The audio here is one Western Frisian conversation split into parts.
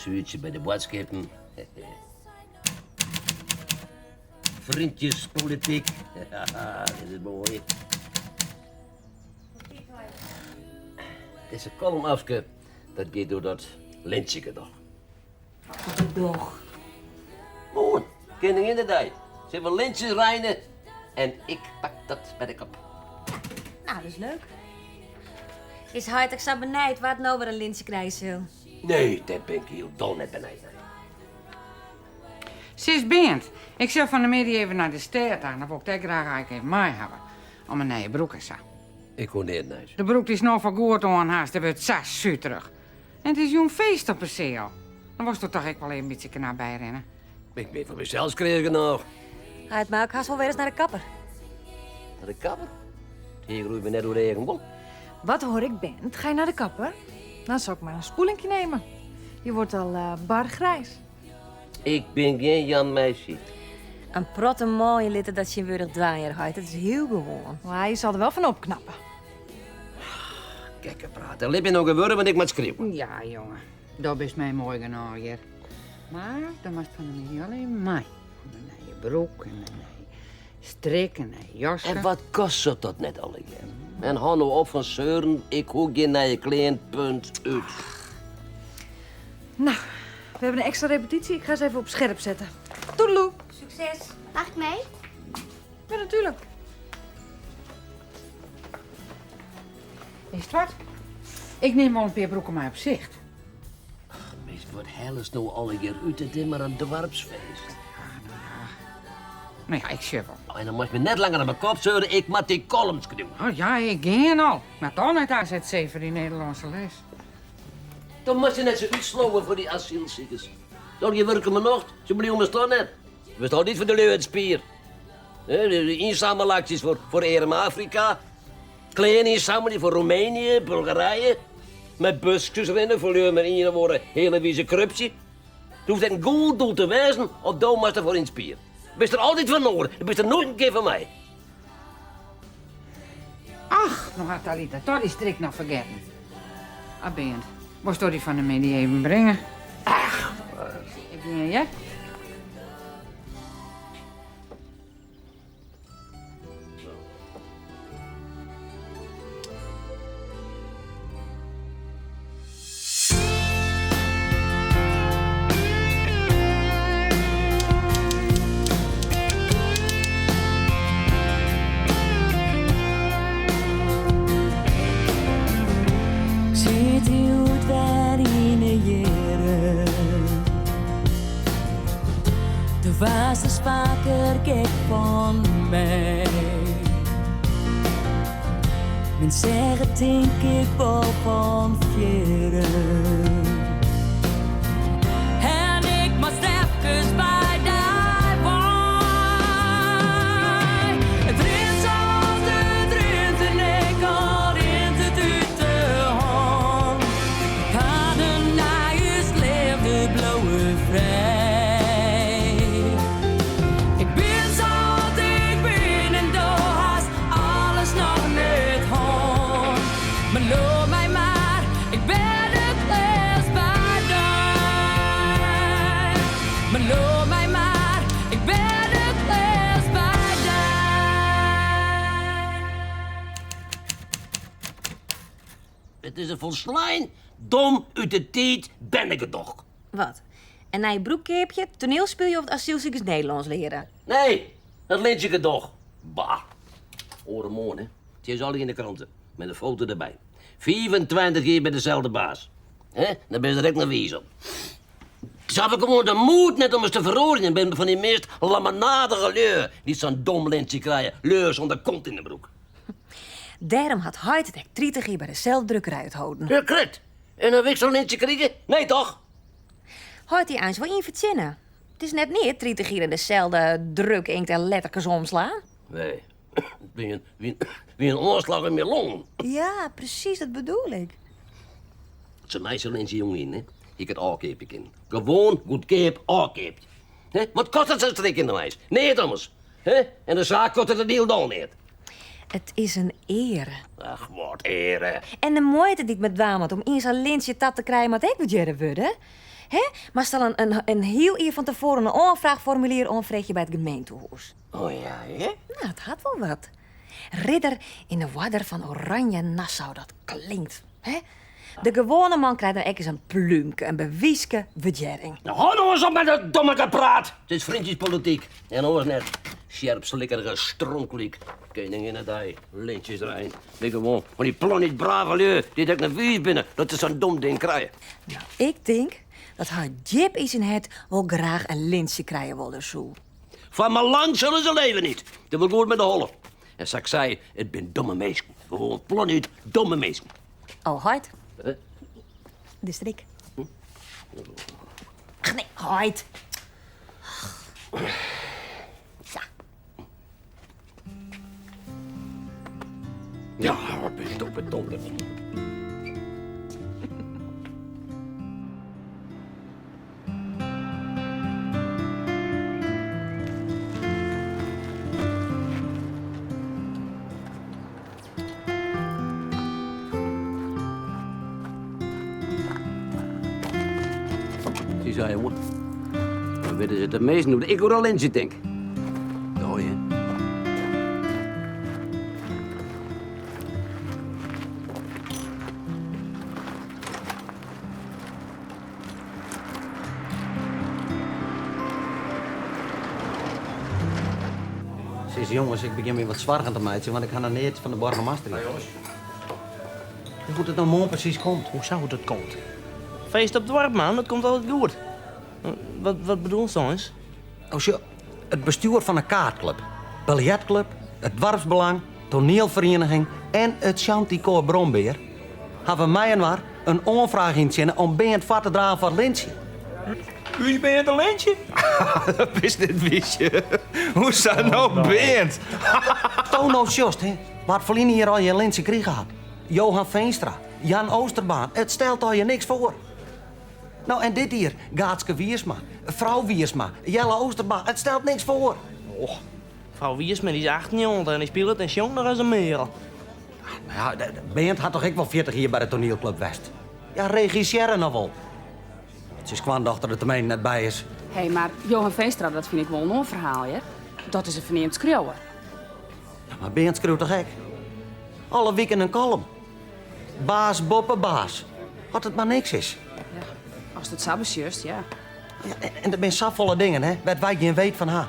Suertsje by de boadskippen. Vriendjespolitiek. Dit is moai. Dizze kollum, Afke, dat giet oer dat lintsjegedoch. Wat foar gedoch? Moarn, Keninginnedei. Sille we lintsjes reine en ik pak dat by de kop. Nou, dat is leuk. Is heit ek sa benijd wa't no wer in lintsje krije sil? Nee, dêr bin ik hielendal net benijd nei. Sis Bearnd, ik sil fan 'e middei even nei de stêd ta en dan wol ik dy graach eigentlik even mei hawwe. Om in nije broek en sa. Ik hoech neat nijs. De broek dy'tst no foar goed oan hast, dy wurdt sa suterich. En it is jûn feest op 'e seal. Dan wolst der toch ek wol even in bytsje knap by rinne. Ik bin foar mysels kreas genôch. Heit, mar ik hast wol wer ris nei de kapper. Nei de kapper? It hier groeit my net oer de eagen wol. Wat hoor ik, Bent? Ga je naar de kapper? Dan zal ik maar een spoelingje nemen. Je wordt al uh, bar grijs. Ik bin gjin Jan Meisje. In protte manlju litte dat tsjintwurdich dwaan, hear heit. Dat is hiel gewoan. Maar je zal der wel fan opknappen. Gekke praat. Lit my no gewurde, want ik moat skriuwe. Ja, jonge. Do bist my moai genôch hjir. Mar dan moatst fan 'e middei al even mei. Om in nije broek en in nije strik en in nije jaske. En wat kostet dat net allegear? En hâld no op fan seuren, ik hoech gjin nije klean, punt, út. Nou, we hebben een extra repetitie. Ik ga ze even op scherp zetten. Toedeloe. Sukses. Mag ik mee? Ja, natuurlijk. Witst wat? Ik nim wol in pear broeken mei op sicht. Mees, wat hellest no allegear út? It is mar in doarpsfeest. Ja, no ja. No ja, ik sjoch wol. En dan moatst my net langer oan myn kop seure, ik moat dy kollum skriuwe. Oh ja, ik gean al. Ik moat toch nei it AZC foar dy Nederlânske les. Dan moatst dy net sa útslowe foar dy asylsikers. Doch je wurke mar nocht, se bliuwe mar staan net. We staan niet voor de leeuw spier. De ynsammelaksjes foar, foar earm Afrika. Klean ynsammelje foar Roemenië, Bulgarije. Mei buskes rinne foar lju mei ien of oare heale wize korrupsje. It hoecht net in goed doel te wêzen of do moatst derfoar yn 't spier. Bist der altyd foar in oar, bist der noait in kear foar my. Ach, no hat Talita toch dy strik noch fergetten. Ah, Bearnd, wolsto dy fan 'e middei even bringe? Ach. Ik gean, hear. Sit hjoed wer yn 'e jierren. Do waardst ris faker gek fan my. Men segget tink ik wol fan fierren. En ik moast efkes by dy wei. It rint sa't it rint en ek al rint it út de hân. De paden nei ús leafde bliuwe frij. Ik bin sa't ik bin en do hast alles noch net hân. Mar leau my mar, ik bin it leafst by dy. Mar leau my mar, ik bin it leafst by dy. It is in folslein dom út de tiid bernegedoch. Wat? In nije broek keapje, toanielspylje of de asylsikers Nederlânsk leare? Nee, dat lintsjegedoch. Bah. Oaremoarn, hè. It is al yn de krante, mei de foto derby. 25 jier by deselde baas. Hè? Dan binne se der ek noch wiis op. Se hawwe gewoan de moed net om ris te feroarjen. Binne fan dy meast lammenadige lju dy't sa'n dom lintsje krije. Lju sûnder kont yn de broek. Dêrom hat heit it ek 30 jier by deselde drukkerij útholden. Ja, krekt. En dan wikst sa'n lintsje krige? Nee, toch? Heit hie eins wol ien fertsjinne. It is net neat 30 jier yn deselde druk, inkt en letterkes omslaan. Nee, wie in, wie in oanslach yn myn longen. Ja, presys, dat bedoel ik. Se my sa'n lintsje jûn yn, hè? Ik it ôfkeapje kinnen. Gewoan goedkeap ôfkeapje. Hè? Wat kostet sa'n strik yn de eins? Neat ommers. Hè? En de saak kostet it hielendal neat. It is in eare. Ach, wat eare. En de muoite dy't men dwaan moat om ien sa'n lintsje ta te krijen moat ek wurdearre wurde. Hè? Moatst al in hiel jier fan tefoaren in oanfraachformulier oanfreegje by it gemeentehûs. Oh ja, hè? Nou, it hat wol wat. Ridder yn de Oarder fan Oranje Nassau, dat klinkt, hè? De gewoane man krijt dan ek ris in plúmke, in bewyske wurdearring. Nou, hâld no ris op mei dat domme gepraat! It is vriendjespolityk en oars net. Sjerpslikkerige strontklyk. Keninginnedei, lintsjesrein. Bin gewoan fan dy plan brave lju dy't ek net wiis binne dat se sa'n dom ding krije. Nou, ik tink dat hy djip yn syn hert wol graach in lintsje krije wolle soe. Foar myn lang sille se leve niet. It wol goed mei de holle. En sa't ik sei, it binne domme minsken. Gewoan planút domme minsken. Oh, heit. De strik. Ach nee, heit. Sa. Ja, wat ben je op het donder. Zie zei, jongen. Dan witten ze de meesten hoe ik oer een lintje denk. Doei, hè. Sis jonges, ik begjin my wat soargen te meitsjen, want ik ha noch neat fan de boargemaster heard. Hoe't it no moarn presys komt? Hoe sa hoe't it komt? Feest op doarp, man, dat komt altyd goed. Wat, wat bedoelst eins? No sjoch, it bestjoer fan de kaartklup, biljertklup, it doarpsbelang, toanielferieniging en it shantykoar Brombear hawwe mei-inoar in oanfraach yntsjinne om Beant foar te dragen foar it lintsje. Ús Beant in lintsje? Dat bist net wis. Hoe sa no Beant? Do no sjochst, hè, wa't ferline jier allegear in lintsje krige hat. Johan Veenstra, Jan Oosterbaan, it stelt allegear niks foar. No en dit jier Gaatske Wiersma, frou Wiersma, Jelle Oosterbaan, it stelt niks foar. Och, frou Wiersma dy is 98 en dy spilet en sjongt noch as in merel. Mar ja, Beant hat toch ek wol 40 jier by de toanielklup west. Ja, regissearre noch wol. As syn skoandochter der teminsten net by is. Hé, mar Johan Veenstra, dat fyn ik wol in oar ferhaal, hear. Dat is in ferneamd skriuwer. Ja, mar Beant skriuwt toch ek? Alle wiken in kollum. Baas boppe baas. As it mar niks is. Ja, ast it sa besjochst, ja. Ja, en der binne safolle dingen, hè, wêr't wy gjin weet fan ha.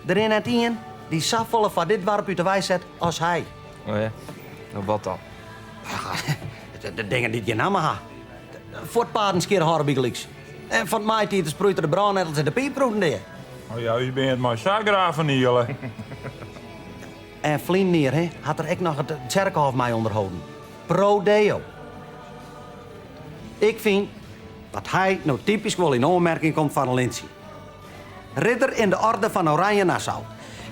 Der is net ien dy't safolle foar dit doarp út de wei set as hy. Oh ja? No wat dan? De dingen dy't gjin namme ha. Fuotpaden skjin hâlde bygelyks. En fan 't maitiid sproeit er de brânnettels en de piipkrûden dea. Oh ja, ús Beant mei sa graach ferniele. En ferline jier hè, hat er ek noch it tsjerkhôf mei ûnderholden. Pro deo. Ik fyn dat hy no typysk wol yn oanmerking komt foar in lintsje. Ridder in de Orde van Oranje Nassau.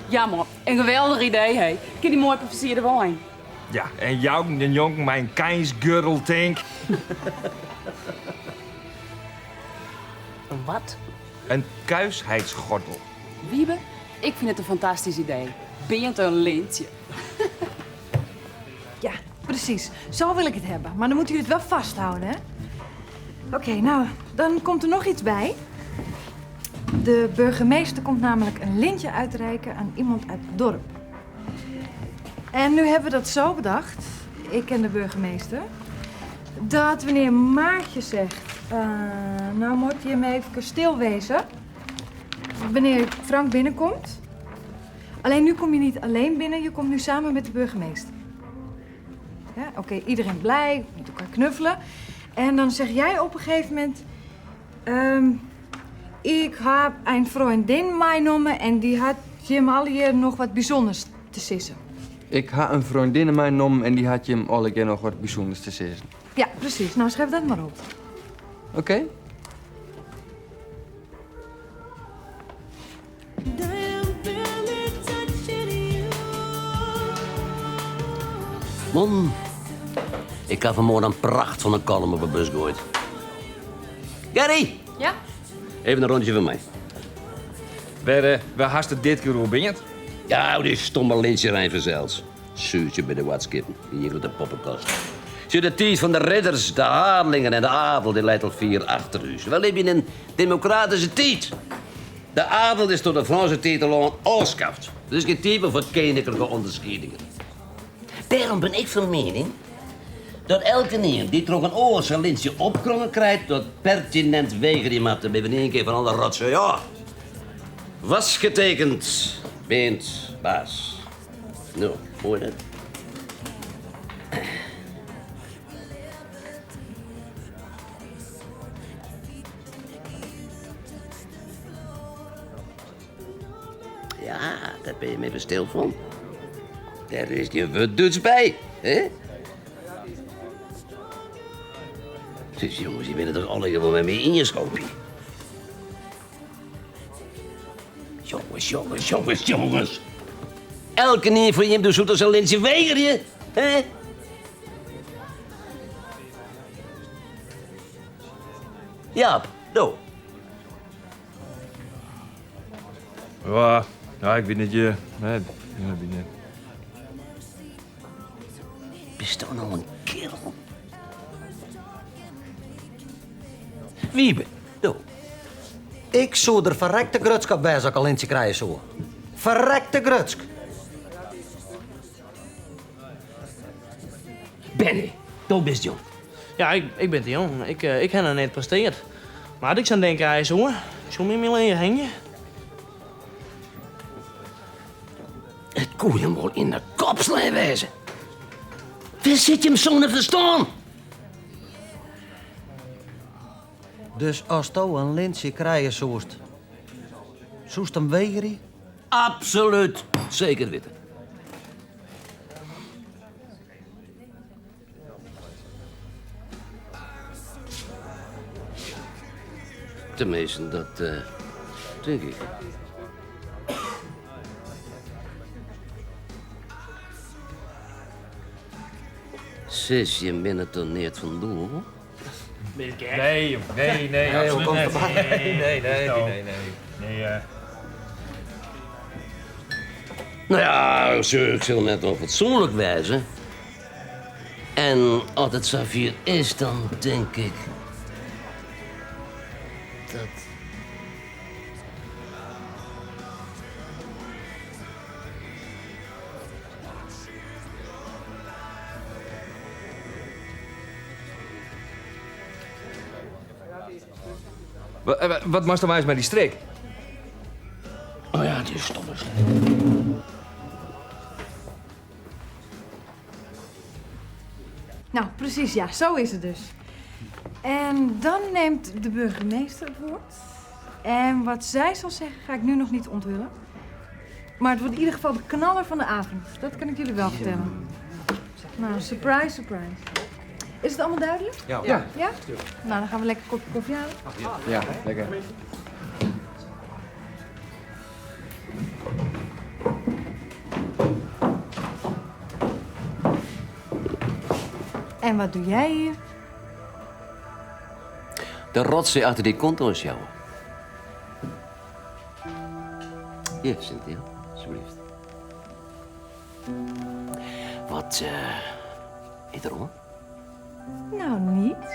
Ja man, in geweldich idee hé. Kin dy moai op 'e fersierde wein. Ja, en Jouken en Jonken mei in kuisheidsgurdel, tink. In wat? In kuisheidsgordel. Wiebe, ik fyn it in fantastysk idee. Beant in lintsje. Ja, precies. Zo wil ik het hebben. Maar dan moeten jullie het wel vasthouden, hè? Oké, nou, dan komt er nog iets bij. De burgemeester komt namelijk een lintje uitreiken aan iemand uit het dorp. En nu hebben we dat zo bedacht, ik en de burgemeester, dat wanneer Maartje zegt, eh, nou moet je hem even stil wezen, wanneer Frank binnenkomt. Alleen nu kom je niet alleen binnen, je komt nu samen met de burgemeester. Ja, oké, iedereen blij, met elkaar knuffelen. En dan zeg jij op een gegeven moment... ik heb een vriendin meegenomen en die had jim alle nog wat bijzonders te sissen. Ik ha in freondinne meinommen en dy hat jim allegear noch wat bysûnders te sizzen. Ja, precies. Nou, schrijf dat maar op. Oké. Man, ik ha fanmoarn in pracht fan in kollum op 'e bus goaid. Gerry! Ja? Even in rûntsje foar my. Wêr, wêr hast it dit kear oer, Beant? Ja, dy stomme lintsjerein fansels. Suertsje by de boadskippen, ien grutte poppekast. Sjoch, de tiid fan de ridders, de haadlingen en de adel dy leit al fier achter ús. Wy libje yn in demokratyske tiid. De adel is troch de Frânske tiid al lân ôfskaft. Der is gjin tiid mear foar keninklike ûnderskiedingen. Dêrom bin ik fan miening dat elkenien dy't troch in oar sa'n lintsje opkrongen krijt, dat pertinint wegerje moat. Dan binne we yn ien kear fan alle rotsoai ôf. Was getekend, Beant Baas. No, moai net? Ja, dêr bin je even stil fan. Dêr is gjin wurd Dútsk by, hè? Dus jonges, je binne it toch allegear wol mei my iens, hoopje. Jonges, jonges, jonges, jonges. Elkenien fan jim doe soe toch sa'n lintsje wegerje, hè? Jaap, do. Ja, ja, ik wit net, je. Nee, ik wit net. Bist do no in kerel? Wiebe, do. Ik soe der ferrekte grutsk op wêze as ik in lintsje krije soe. Ferrekte grutsk. Benny, do bist jong. Ja, ik bin te jong. Ik ha noch net presteard. Mar as ik sa'n ding krije soe, ik soe 'm yn myn lean hingje. It koe jim wol yn de kop slein wêze. Wêr sit jim sûne ferstân? Dus asto in lintsje krije soest, soest 'm wegerje? Absolút, seker witte. Teminsten, dat tink ik. Sis, jim binne der neat fan doel? Nee, jong. Nee, nee, absolút net. Nee, nee, nee, nee. Nee, eh. No ja, ik sil net ûnfatsoenlik wêze. En as it safier is, dan tink ik dat. Wat moatst dan eins mei dy strik? Oh ja, dy stomme strik. Nou, precies, ja, zo is het dus. En dan neemt de burgemeester het woord. En wat zij zal zeggen, ga ik nu nog niet onthullen. Maar het wordt in ieder geval de knaller van de avond. Dat kan ik jullie wel vertellen. Nou, surprise, surprise. Is het allemaal duidelijk? Ja. Ja? Ja? Nou, dan gaan we lekker een kopje koffie halen. Ja, lekker. En wat doe jij hier? De rotzooi achter die konto sjouwe. Hjir, Cynthia, alsjeblieft. Wat is der oan? Nou, niets.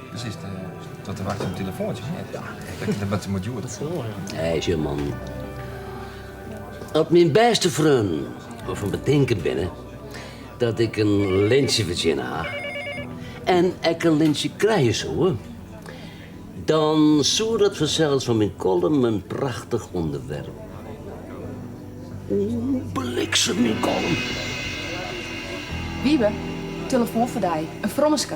Precies, tot te wachten op telefoantjes. Ja, dat moet je Hé, sjoch man. As myn bêste freonen fan betinken binne dat ik in lintsje fertsjinne ha en ek in lintsje krije soe, dan soe dat fansels foar myn kollum in prachtich ûnderwerp. Oeh, bliksem, myn kollum. Wiebe, telefoan foar dy, in frommeske.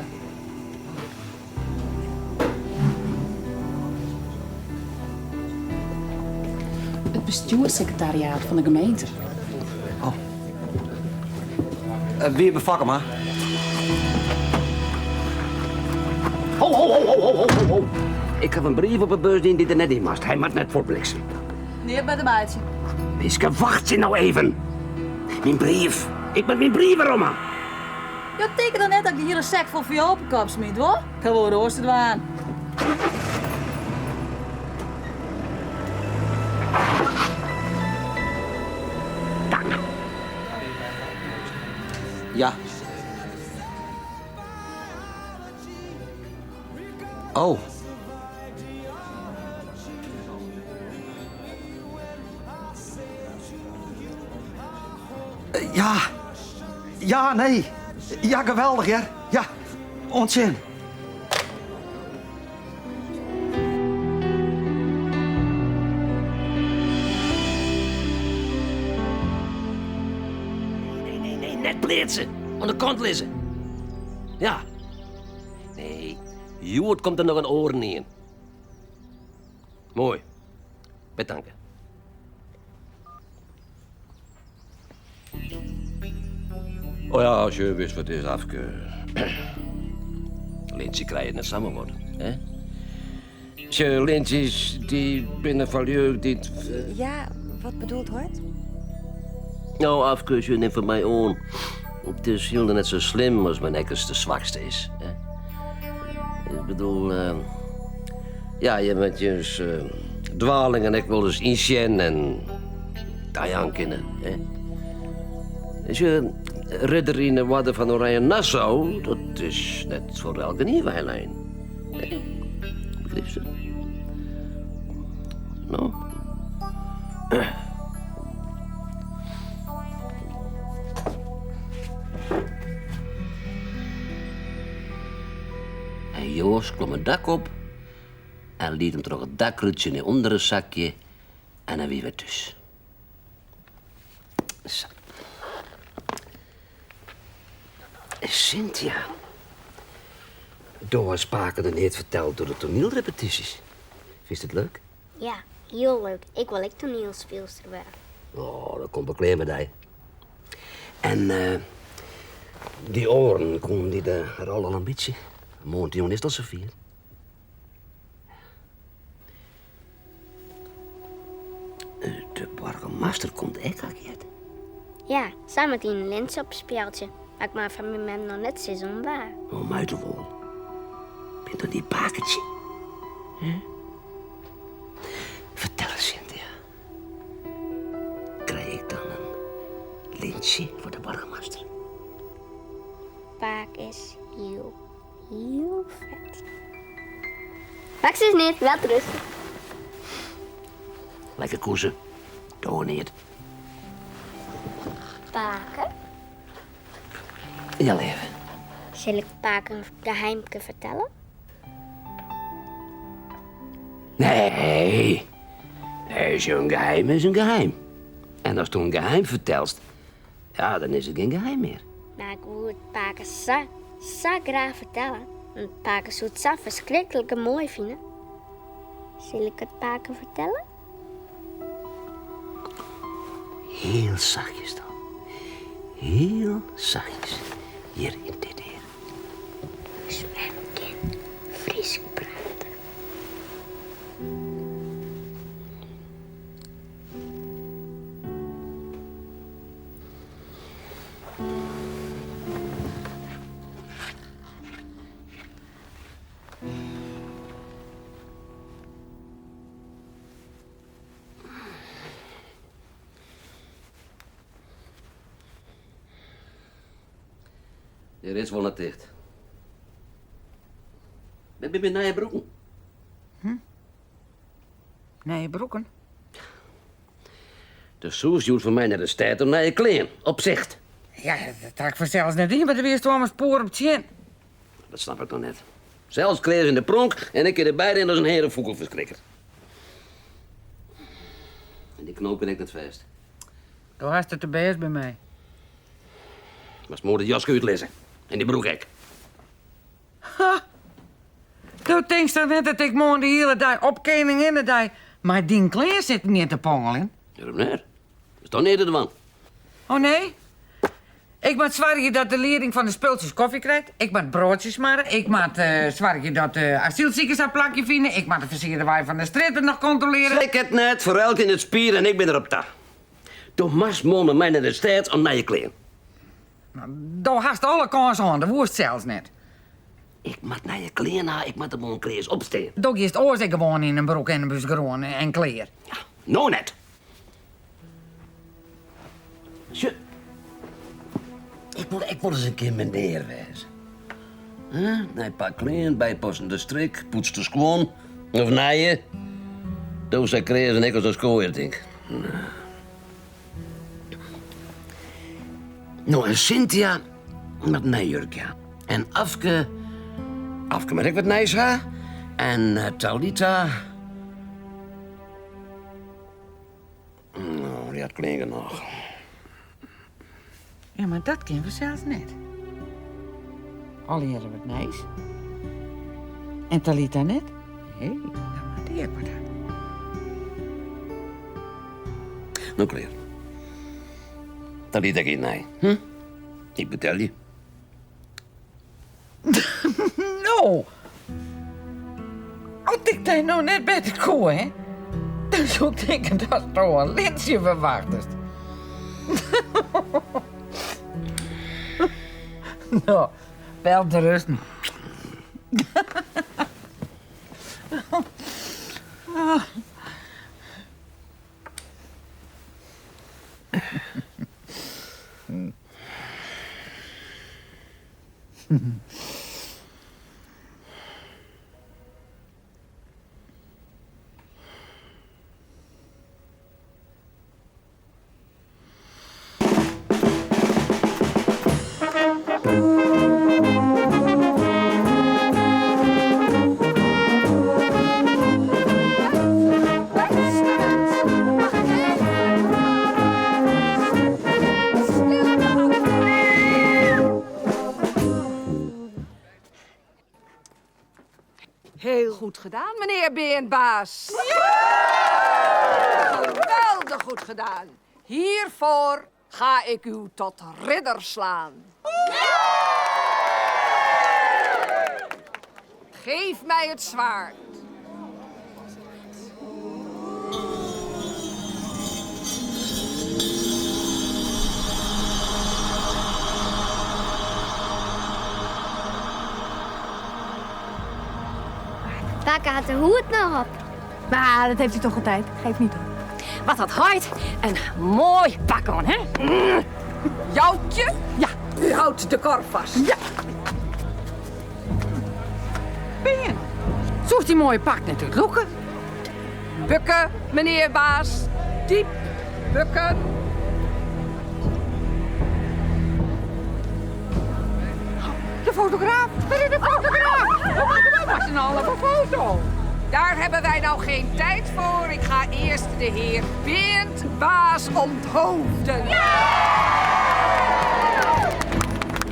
It bestjoerssekretariaat fan de gemeente. Oh. Wiebe Fokkema. Ho, ho, ho, ho, ho, ho, ho. Ik haw in brief op 'e bus dien dy't der net yn moast. Hy moat net fuortbliksem. Neat mei te meitsjen. Minsken, wachtsje no even. Myn brief. Ik moat myn brief werom ha. Jo tinke dan net dat ik de hiele sek fol foar jo op 'e kop smyt, wol? Ik ha wol wat oars te dwaan. Oh. Ja. Ja, nee. Ja, geweldich, hear. Ja, oant sjen. Nee, nee, nee, net pleatse. Oan de kant lizze. Ja. Nee, hjoed komt der noch in oaren ien. Moai. Betanke. Oh ja, as je wist wat is, Afke. Lintsje krije net samar wat, hè? Sjoch, lintsjes dy binne foar lju dy't... Ja, wat bedoelt heit? No, Afke, sjoch, nim fan my oan. It is hielendal net sa slim as men ek ris de swakste is, hè? Ik bedoel, ja, je moat jins dwalingen ek wolris ynsjen en tajaan kinne, hè? Sjoch, ridder yn de Oarder fan Oranje Nassau, dat is net foar elkenien weilein. Nee, begrypst it? No? En Joast klom it dak op en liet him troch it dakrútsje nei ûnderen sakje en dan wie wer thús. Sa. Cynthia. Do hast pake noch neat ferteld oer de toanielrepetysjes. Fynst it leuk? Ja, hiel leuk. Ik wol ek toanielspylster wurde. Oh, dat komt wol klear mei dy. En dy oaren, koenen dy de rol al in bytsje? Moarntejûn is it al safier. De boargemaster komt ek, ha ik heard. Ja, sy moat in lintsje opspjeldzje. Mar ik mei fan myn mem noch net sizze oan wa. Oh, my toch wol. Bin dan dyn paketsje? Hè? Fertel ris, Cynthia. Krij ik dan in lintsje foar de boargemaster? Pake is hiel, hiel fet. Mar ik sis neat, welterusten. Lekker koese. Doar neat. Pake? Ja, leave. Sil ik pake in geheimke fertelle? Nee. Nee, in geheim is in geheim. En ast in geheim fertelst, ja, dan is it gjin geheim mear. Mar ik woe it pake sa, sa graach fertelle. Want pake soe it sa ferskriklik moai fine. Sil ik it pake fertelle? Hiel sachtjes dan. Hiel sachtjes. Hjir yn dit ear. Us mem kin Frysk prate. De rits wol net ticht. Wêr binne myn nije broeken? Hm? Nije broeken? Do soest hjoed foar my nei de stêd om nije klean, op sicht. Ja, dat ha ik fansels net dien, want dêr wiest ommers poer op tsjin. Dat snap ik noch net. Sels klean yn de pronk en ik kin derby rinne as in hearefûgelferskrikker. En dy knoop kin ek net fêst. Do hast it te bêst by my. Moatst moai de jaske útlizze. En dy broek ek. Ha! Do tinkst toch net dat ik moarn de hiele dei op Keninginnedei mei dyn klean sitten gean te pongeljen? Wêrom net? Is toch neat te dwaan. Oh nee? Ik moat soargje dat de lieding fan de spultsjes kofje krijt. Ik moat broadsjes smarre. Ik moat soargje dat de asylsikers har plakje fine. Ik moat de fersierde wei fan de strjitte noch kontrolearje. Slik it net, foar elk yn it spier en ik bin der op ta. Do moatst moarn mei my nei de stêd om nije klean. Do hast alle kâns hân, do woest sels net. Ik moat nije klean ha, ik moat der moarn kreas op stean. Do giest oars ek gewoan yn in broek en in bûsgroan en klear. Ja, no net. Sjoch, ik wol ek wolris in kear menear wêze. Nij pak klean, bypassende strik, poetste skuon. Of nije. Do sa kreas en ik as in skoaier, tink. No, en Cynthia moat in nij jurkje ha. En Afke... Afke moat ek wat nijs ha. En eh, Talita... No, dy hat klean genôch. Ja, mar dat kin fansels net. Allegearre wat nijs. En Talita net? Nee, dan moat dy ek wat ha. No klear. Talita giet nei. Hm? Ik betelje. No, as ik dy no net better koe, hè, dan soe ik tinke datsto in lintsje ferwachtest. No, wel te rusten. Heel goed gedaan, meneer Beerbaas. Geweldig goed gedaan. Hiervoor ga ik u tot ridder slaan. Geef mij het zwaard. Pake hat de hoed noch op. Mar dat heeft hy toch altyd? Geeft niet hoor. Wat hat heit in moai pak oan, hè? Joukje? Ja. U houdt de korf vast. Ja. Bearn, soest dyn moaie pak net útlûke? Bukke, menear Baas. Diep bukken. De fotograaf! Dêr is de fotograaf! We moatte no mei syn allen op 'e foto. Daar hebben wij nou geen tijd voor. Ik ga eerst de heer Beernd Baas onthoofden.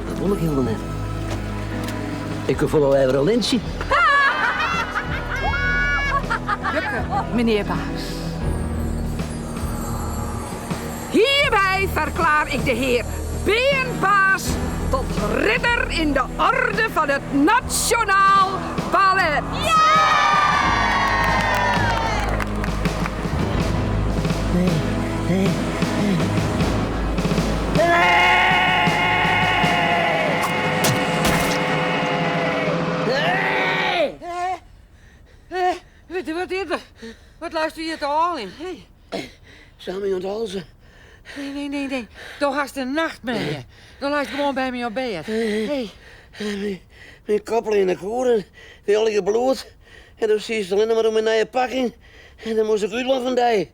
Dat wol ik hielendal net. Ik wol folle leaver in lintsje. Bukke, menear Baas. Hierbij verklaar ik de heer Beernd Baas tot ridder in de orde van het Nationaal Ballet. Wat is der? Wat leisto hjir te âljen? Sa my oan it halzen. Nee, nee, nee, nee. Do hast in nachtmerje. Do leist gewoan by my op bêd. Hey. Myn kop lei yn 'e koer en wie allegear bloed. En do siest allinne mar oer myn nije pakking. En dan moast ik útdwaan fan dy.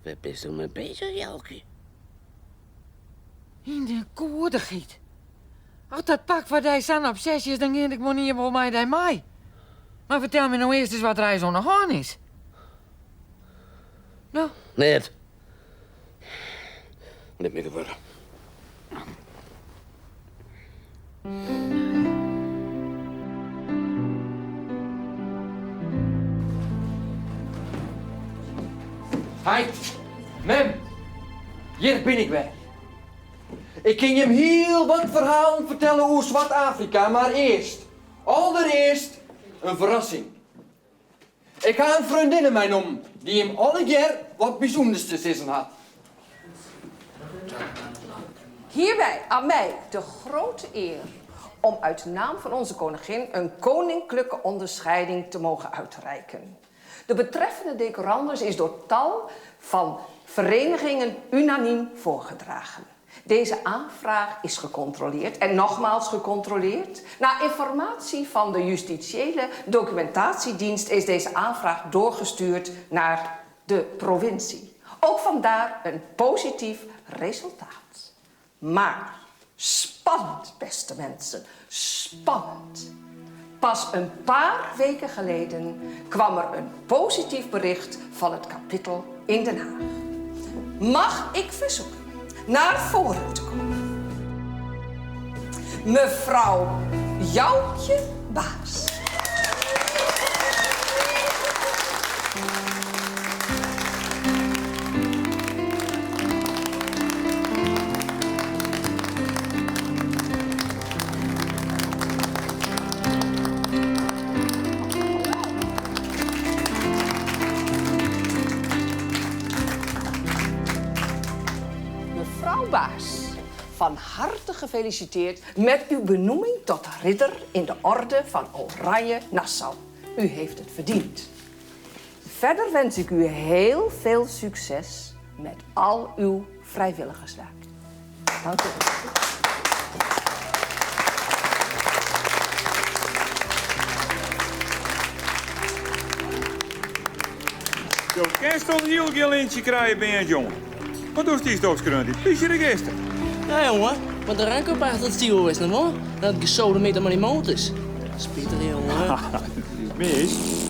Wêr bisto mei beuzich, Joukje? Yn de goedichheid. As dat pak foar dy sa'n obsesje is, dan gean ik moarnier wol mei dy mei. Mar fertel my no earst ris wat der eins oan de hân is. No? Net. Lit my gewurde. Heit, mem, hjir bin ik wer. Ik kin jim hiel wat ferhalen fertelle oer Swart-Afrika, mar earst, alderearst, in ferrassing. Ik ha in freondinne meinommen dy't jim allegear wat bysûnders te sizzen hat. Hierbij aan mij de grote eer om uit naam van onze koningin een koninklijke onderscheiding te mogen uitreiken. De betreffende decorandus is door tal van verenigingen unaniem voorgedragen. Deze aanvraag is gecontroleerd en nogmaals gecontroleerd. Na informatie van de justitiële documentatiedienst is deze aanvraag doorgestuurd naar de provincie. Ook vandaar een positief resultaat. Maar spannend, beste mensen, spannend. Pas een paar weken geleden kwam er een positief bericht van het kapittel in Den Haag. Mag ik verzoeken naar voren te komen? Mevrouw Joukje Baas. Mevrouw Baas, van harte gefeliciteerd met uw benoeming tot ridder in de orde van Oranje Nassau. U heeft het verdiend. Verder wens ik u heel veel succes met al uw vrijwilligerswerk. Dank u wel. Do kinst al hiel gjin lintsje krije, Beant jonge. Wat doest dy dochs skreaun yn it plysjeregister? Ja, jonge, want de rank op achter it stjoer is noch wol. Dat het gesodemieter mei dy motors. Spitich, jonge. Dat is mis.